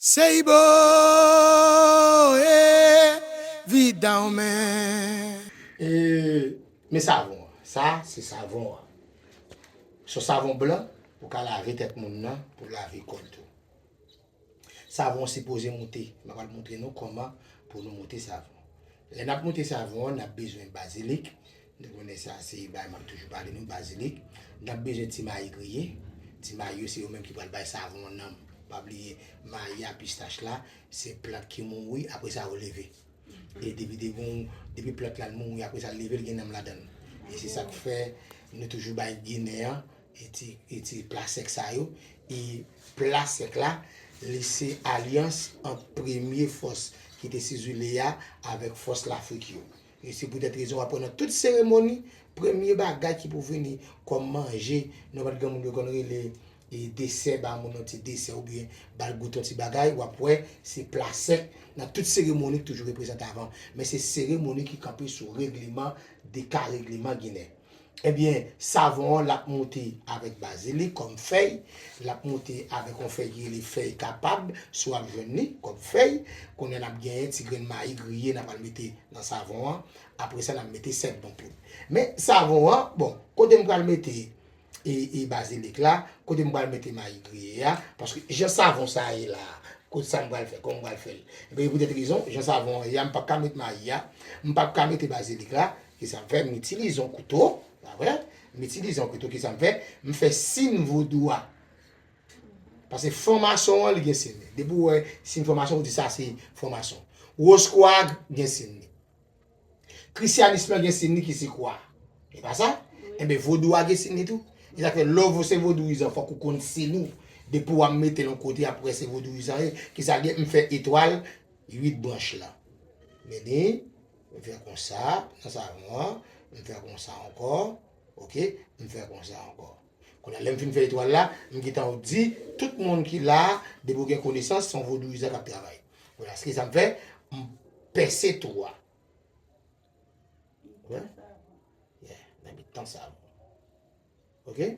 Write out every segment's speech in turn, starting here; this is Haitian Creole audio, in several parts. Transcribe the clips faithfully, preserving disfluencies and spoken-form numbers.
Seibo, evidan men. E, men savon an. Sa, se savon an. Se yon savon blan pou ka lave tèt moun nan, pou lave kò l tou. Savon an sipoze moute. M ap montre nou kòman pou nou moute savon. Lè n ap moute savon an, n ap bezwen bazilik. Nou konnen sa, se bagay m ap toujou pale nou, bazilik. N ap bezwen ti mayi griye. Ti mayi yo, se yo menm ki pral bay savon an nanm. Pa bliye, mayi a, pistach la, se plant ki mouri, apre sa yo leve. E depi, depi, depi plant la mouri, apre sa l leve, l gen nanm ladan l. E se sa k fè nou toujou bay Ginen an, e ti, e ti pla sèk sa yo. E pla sèk la, li se alyans ant premye fòs ki te sizile a avèk fòs Lafrik yo. E se poutèt rezon w ap wè nan tout seremoni, premye bagay ki pou vini kòm manje, nan pati granmoun yo konn rele e desè, ba moun yon ti desè oubyen ba l goute yon ti bagay, w ap wè se pla sèk nan tout seremoni ki toujou reprezante avan. Men se seremoni ki kanpe sou regleman, de ka regleman Ginen. Ebyen, savon an, l ap moute avèk bazilik kòm fèy, l ap moute avèk yon fèy ki rele fèy kapab, si w ap jwenn li kòm fèy. Kounye a n ap genyen ti grenn mayi griye, n ap al mete nan savon an. Apre sa, n ap mete sèt bon poud. Men savon an, bon, kote m pral mete e, e bazilik la, kote m pral mete mayi griye a, paske jan savon sa ye la, kote sa m pral fè, kòman m pral fè l? Ebyen, poutèt rezon, jan savon an ye a, m p ap ka met mayi a, m p ap ka mete bazilik la, ki sa m fè, m itilize yon kouto, pa vre? M itilize yon kouto, ki sa m fè, m fè siy vodou a. Paske franmason an, li gen siy li. Depi w wè siy franmason, ou di sa se franmason. Wozkwa a gen siy li. Krisyanis lan gen siy li ki se kwa. E pa sa? Wi. Enben, vodou a gen siy li tou. E sa fè lè w se vodouyizan, fòk ou konn siy ou. Depi w ap mete l yon kote, apre se vodouyizan ye. Ki sa gen, m fè etwal uit branch la. Men li, m fè konsa, nan savon an, m fè konsa ankò. Oke? M fè konsa ankò. Kounye a, lè m fin fè etwal la, m gentan di tout moun ki la, depi w gen konesans, se yon vodouyizan k ap travay. Kounye a, se sa m fè, m pèse twou a. Wè? Yeah, nan mitan savon. Oke?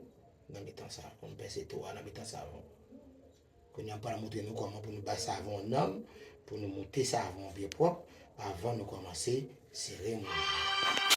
Nan mitan savon. M pèse twou a nan mitan savon. Kounye a, m pral montre nou kòman pou nou bay savon an nanm, pou nou moute savon an byen pwòp, avan nou kòmanse seremoni.